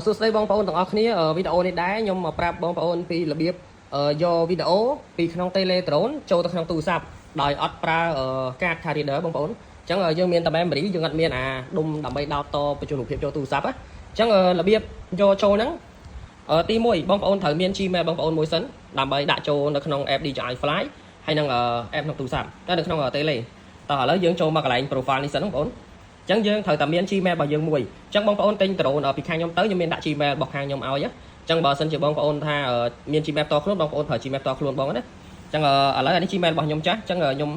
សួស្តីបងប្អូនទាំងអស់គ្នាវីដេអូនេះដែរខ្ញុំមកប្រាប់បងប្អូនពីរបៀបយកវីដេអូពីក្នុង Tele Drone ចូលទៅក្នុងទូរស័ព្ទដោយអត់ប្រើកាត Card Reader បងប្អូនអញ្ចឹងយើងមានតែ memory យើងអត់មានអាដុំដើម្បីដោតតបញ្ជូនរូបភាពចូលទូរស័ព្ទណាអញ្ចឹងរបៀបយកចូលហ្នឹងទី1បងប្អូនត្រូវមាន Gmail បងប្អូនមួយសិនដើម្បីដាក់ចូលនៅក្នុង app DJI Fly ហើយនិង app ក្នុងទូរស័ព្ទតែនៅក្នុង Tele តោះឥឡូវយើងចូលមកកន្លែង profile នេះសិនបងប្អូន អញ្ចឹងយើងត្រូវតែមាន Gmail របស់យើងមួយអញ្ចឹងបងប្អូនទិញ drone ពីខាងខ្ញុំទៅខ្ញុំមានដាក់ Gmail របស់ខាងខ្ញុំឲ្យអញ្ចឹងបើសិនជាបងប្អូនថាមាន Gmail ផ្ទាល់ខ្លួនបងប្អូនប្រើ Gmail ផ្ទាល់ខ្លួនបងណាអញ្ចឹងឥឡូវអានេះ Gmail របស់ខ្ញុំចាស់អញ្ចឹងខ្ញុំ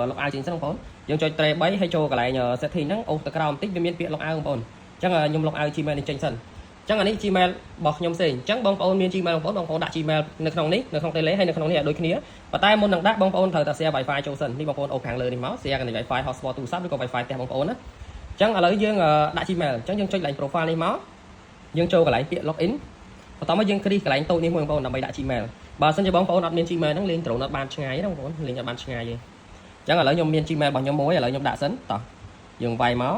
log out ចេញសិនបងប្អូនយើងចុច tray 3ហើយចូលកន្លែង setting ហ្នឹងអូសទៅក្រោមបន្តិចវាមានពាក្យ log out បងប្អូនអញ្ចឹងខ្ញុំ log out Gmail នេះចេញសិនអញ្ចឹងអានេះ Gmail របស់ខ្ញុំផ្សេងអញ្ចឹងបងប្អូនមាន Gmail បងប្អូនបងប្អូនដាក់ Gmail នៅក្នុងនេះនៅក្នុង Tele ហើយនៅក្នុងនេះឲ្យដូចគ្នាប៉ុន្តែមុននឹងដាក់បងប្អូនត្រូវតែ share Wi-Fi ចូលសិននេះបងប្អូនអូសខាងលើនេះមក share កន្លែង Wi-Fi hotspot ទូរស័ព្ទឬក៏ Wi-Fi ផ្ទះបងប្អូនណា អញ្ចឹងឥឡូវយើងដាក់ Gmail អញ្ចឹងយើងចុចកន្លែង profile នេះមកយើងចូលកន្លែងពាក្យ login បន្ទាប់មកយើងគ្រីសកន្លែងតូចនេះមួយបងប្អូនដើម្បីដាក់ Gmail បើសិនជាបងប្អូនអត់មាន Gmail ហ្នឹងលេង drone អត់បានឆ្ងាយទេបងប្អូនលេងអត់បានឆ្ងាយទេអញ្ចឹងឥឡូវខ្ញុំមាន Gmail របស់ខ្ញុំមួយឥឡូវខ្ញុំដាក់សិនតោះយើងវាយមក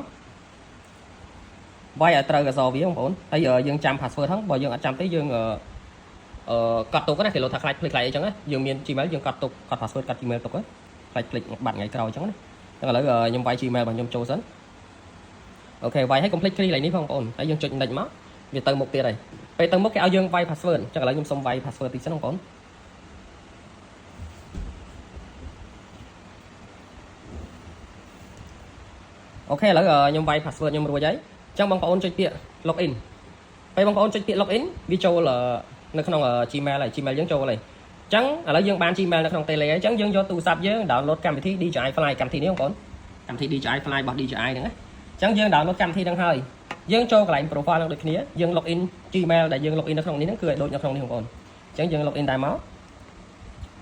វាយឲ្យត្រូវអក្សរវាបងប្អូនហើយយើងចាំ password ហ្នឹងបើយើងអត់ចាំទេយើងអឺកត់ទុកណាគេលោថាខ្លាចភ្លេចខ្លាចអីចឹងណាយើងមាន Gmail យើងកត់ទុកកត់ password កត់ Gmail ទុកខ្លាចភ្លេចបាត់ថ្ងៃក្រោយចឹងណាអញ្ចឹងឥឡូវខ្ញុំវាយ Gmail របស់ខ្ញុំចូលសិន OK វាយឲ្យកុំភ្លេចគ្រីកន្លែងនេះផងបងប្អូនហើយយើងចុច next មកវាទៅមុខទៀតហើយពេលទៅមុខគេឲ្យយើងវាយ password អញ្ចឹងឥឡូវខ្ញុំសុំវាយ password តិចសិនបងប្អូនOK ឥឡូវខ្ញុំវាយ password ខ្ញុំរួចហើយអញ្ចឹងបងប្អូនចុចពាក្យ login ពេលបងប្អូនចុចពាក្យ login វាចូលនៅក្នុង Gmail ហើយ Gmail យើងចូលហើយអញ្ចឹងឥឡូវយើងបាន Gmail នៅក្នុង Tele ហើយអញ្ចឹងយើងយកទូរស័ព្ទយើង download កម្មវិធី DJI Fly កម្មវិធីនេះបងប្អូនកម្មវិធី DJI Fly របស់ DJI ហ្នឹងណាអញ្ចឹងយើង download កម្មវិធីហ្នឹងហើយយើងចូលកន្លែង profile ហ្នឹងដូចគ្នាយើង login Gmail ដែលយើង login នៅក្នុងនេះហ្នឹងគឺឲ្យដូចនៅក្នុងនេះបងប្អូនអញ្ចឹងយើង login ដែរមក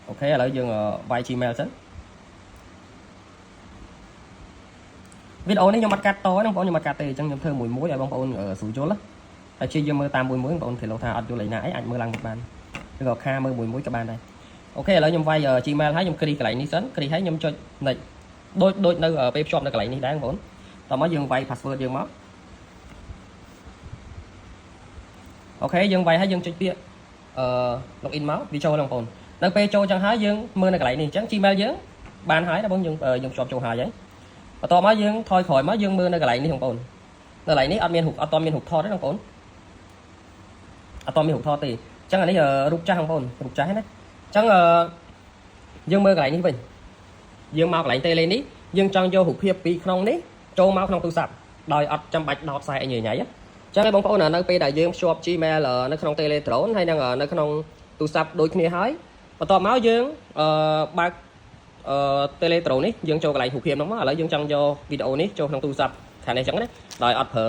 OK ឥឡូវយើងវាយ Gmail សិនវីដេអូនេះខ្ញុំអត់កាត់តទេបងប្អូនខ្ញុំអត់កាត់ទេអញ្ចឹងខ្ញុំធ្វើមួយមួយឲ្យបងប្អូនស្រួលយល់ហើយព្យាយាមមើលតាមមួយមួយបងប្អូនគេលោកថាអត់យល់ឯណាអីអាចមើលឡើងវិញបានឬក៏ខាមើលមួយមួយក៏បានដែរ OK ឥឡូវខ្ញុំវាយ Gmail ហើយខ្ញុំគ្រីកន្លែងនេះសិនគ្រីហើយខ្ញុំចុច next ដូចដូចនៅពេលភ្ជាប់នៅកន្លែងនេះដែរបងប្អូនតោះមកយើងវាយ password យើងមក OK យើងវាយហើយយើងចុចពាក្យអឺ login មកវាចូលបងប្អូននៅពេលចូលចឹងហើយយើងមើលនៅកន្លែងនេះអញ្ចឹង Gmail យើងបានហើយណាបងយើងយើងភ្ជាប់ចូលហើយហើយបន្ទាប់មកយើងថយក្រោយមកយើងមើលនៅកន្លែងនេះបងប្អូននៅកន្លែងនេះអត់មានរូបអត់ទាន់មានរូបថតទេបងប្អូនអត់ទាន់មានរូបថតទេអញ្ចឹងអានេះរូបចាស់បងប្អូនរូបចាស់ណាអញ្ចឹងយើងមើលកន្លែងនេះវិញយើងមកកន្លែង tele នេះយើងចង់យករូបភាពពីក្នុងនេះចូលមកក្នុងទូរស័ព្ទដោយអត់ចាំបាច់ដោតខ្សែអីញ៉ៃញ៉ៃចឹងឯងបងប្អូននៅពេលដែលយើងភ្ជាប់ Gmail នៅក្នុង Tele Drone ហើយនិងនៅក្នុងទូរស័ព្ទដូចគ្នាហើយបន្ទាប់មកយើងអឺបើកអឺ Tele Drone នេះយើងចូលកន្លែងរូបភាពហ្នឹងមកឥឡូវយើងចង់យកវីដេអូនេះចូលក្នុងទូរស័ព្ទខាងនេះចឹងណាដោយអត់ប្រើ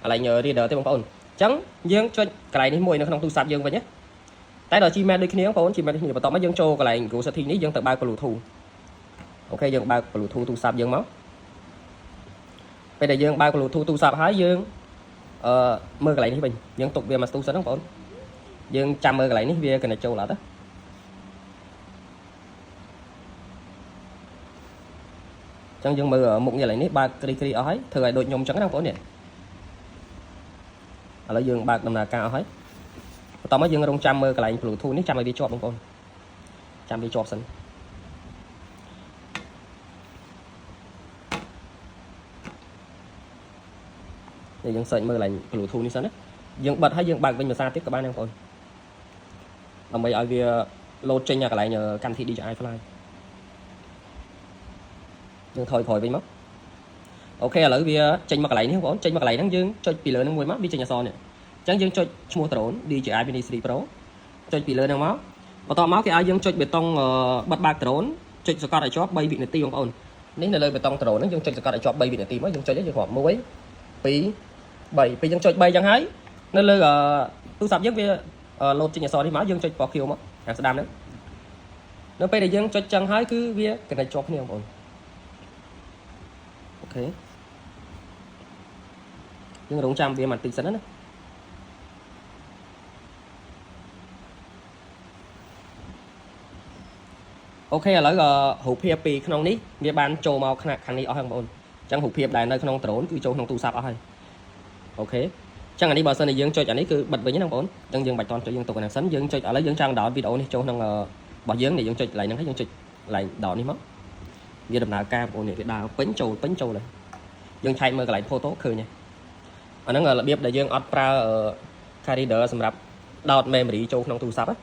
កន្លែង reader ទេបងប្អូនអញ្ចឹងយើងចុចកន្លែងនេះមួយនៅក្នុងទូរស័ព្ទយើងវិញណាតែដល់ Gmail ដូចគ្នាបងប្អូន Gmail ដូចគ្នាបន្ទាប់មកយើងចូលកន្លែង Go Setting នេះយើងទៅបើក Bluetooth OK យើងបើក Bluetooth ទូរស័ព្ទយើងមកពេលដែលយើងបើក Bluetooth ទូរស័ព្ទហើយយើងអឺមើលកន្លែងនេះវិញយើងទុកវាមកស្ទូសិនហ្នឹងបងប្អូនយើងចាំមើលកន្លែងនេះវា connect ចូលអត់ទេអញ្ចឹងយើងមើលមុខនេះកន្លែងនេះបើកគ្រីគ្រីអស់ហើយធ្វើឲ្យដូចខ្ញុំអញ្ចឹងណាបងប្អូននេះឥឡូវយើងបើកដំណើរការអស់ហើយបន្តមកយើងរងចាំមើលកន្លែង Bluetooth នេះចាំឲ្យវាជាប់បងប្អូនចាំវាជាប់សិននេះយើង search មើលកន្លែង Bluetooth នេះសិនណាយើងបិទហើយយើងបើកវិញភាសាទៀតក៏បានដែរបងប្អូនដើម្បីឲ្យវា load ចេញកន្លែងកម្មវិធី DJI Fly យើងថយក្រោយវិញមក OK ឥឡូវវាចេញមកកន្លែងនេះបងប្អូនចេញមកកន្លែងហ្នឹងយើងចុចពីលើហ្នឹងមួយមកវាចេញអក្សរនេះអញ្ចឹងយើងចុចឈ្មោះ drone DJI Mini 3 Pro ចុចពីលើហ្នឹងមកបន្ទាប់មកគេឲ្យយើងចុចប៊ូតុងបិទបើក drone ចុចសង្កត់ឲ្យជាប់3វិនាទីបងប្អូននេះនៅលើប៊ូតុង drone ហ្នឹងយើងចុចសង្កត់ឲ្យជាប់3វិនាទីមកយើងចុចយើងរាប់1 2 3ពេលយើងចុច3ចឹងហើយនៅលើទូរស័ព្ទយើងវាលោតចេញអក្សរនេះមកយើងចុចពណ៌ខៀវមកខាងស្ដាំហ្នឹងនៅពេលដែលយើងចុចចឹងហើយគឺវា connect ជាប់គ្នាបងប្អូន OK យើងរងចាំវាបន្តិចសិនណាOK ឥឡូវរូបភាពពីក្នុងនេះវាបានចូលមកខាងនេះអស់ហើយបងប្អូនអញ្ចឹងរូបភាពដែលនៅក្នុង drone គឺចូលក្នុងទូរស័ព្ទអស់ហើយ OK។ ចឹងអានេះបើសិនជាយើងចុចអានេះគឺបិទវិញណាបងប្អូនអញ្ចឹងយើងបាច់តន់ចុចយើងទុកអាហ្នឹងសិនយើងចុចឥឡូវយើងចង់ down វីដេអូនេះចូលក្នុងរបស់យើងនេះយើងចុចកន្លែងហ្នឹងហើយយើងចុចកន្លែង down នេះមកវាដំណើរការបងប្អូននេះវាដើរពេញចូលពេញចូលហើយយើងឆែកមើលកន្លែង photo ឃើញហើយអាហ្នឹងរបៀបដែលយើងអត់ប្រើ card reader សម្រាប់ដោត memory ចូលក្នុងទូរស័ព្ទណា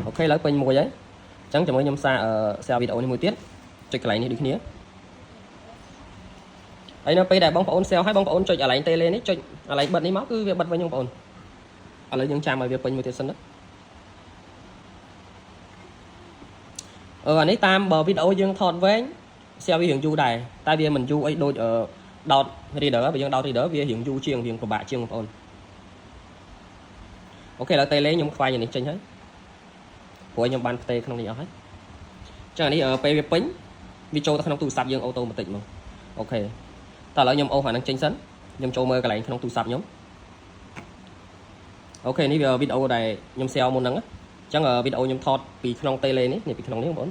OK ឥឡូវពេញមួយហើយអញ្ចឹងជាមួយខ្ញុំសាក share វីដេអូនេះមួយទៀតចុចកន្លែងនេះដូចគ្នាហើយនៅពេលដែលបងប្អូន share ហើយបងប្អូនចុចកន្លែង tele នេះចុចកន្លែងបិទនេះមកគឺវាបិទវិញបងប្អូនឥឡូវយើងចាំឲ្យវាពេញមួយទៀតសិនណាអឺអានេះតាមបើវីដេអូយើងថតវែង share វារៀងយូរដែរតែវាមិនយូរអីដូចដោត reader បើយើងដោត reader វារៀងយូរជាងរៀងពិបាកជាងបងប្អូន OK ឥឡូវ tele ខ្ញុំខ្វែងអានេះចេញហើយព្រោះខ្ញុំបានផ្ទេក្នុងនេះអស់ហើយចឹងអានេះពេលវាពេញវាចូលទៅក្នុងទូរស័ព្ទយើង automatic ហ្មង OK តើឥឡូវខ្ញុំអូសអាហ្នឹងចេញសិនខ្ញុំចូលមើលកន្លែងក្នុងទូរស័ព្ទខ្ញុំOK នេះវាវីដេអូដែលខ្ញុំ share មុនហ្នឹងអញ្ចឹងវីដេអូខ្ញុំថតពីក្នុង tele នេះនេះពីក្នុងនេះបងប្អូន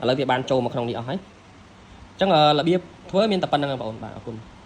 ឥឡូវវាបានចូលមកក្នុងនេះអស់ហើយអញ្ចឹងរបៀបធ្វើមានតែប៉ុណ្្នឹងបងប្អូនបាទអរគុណ។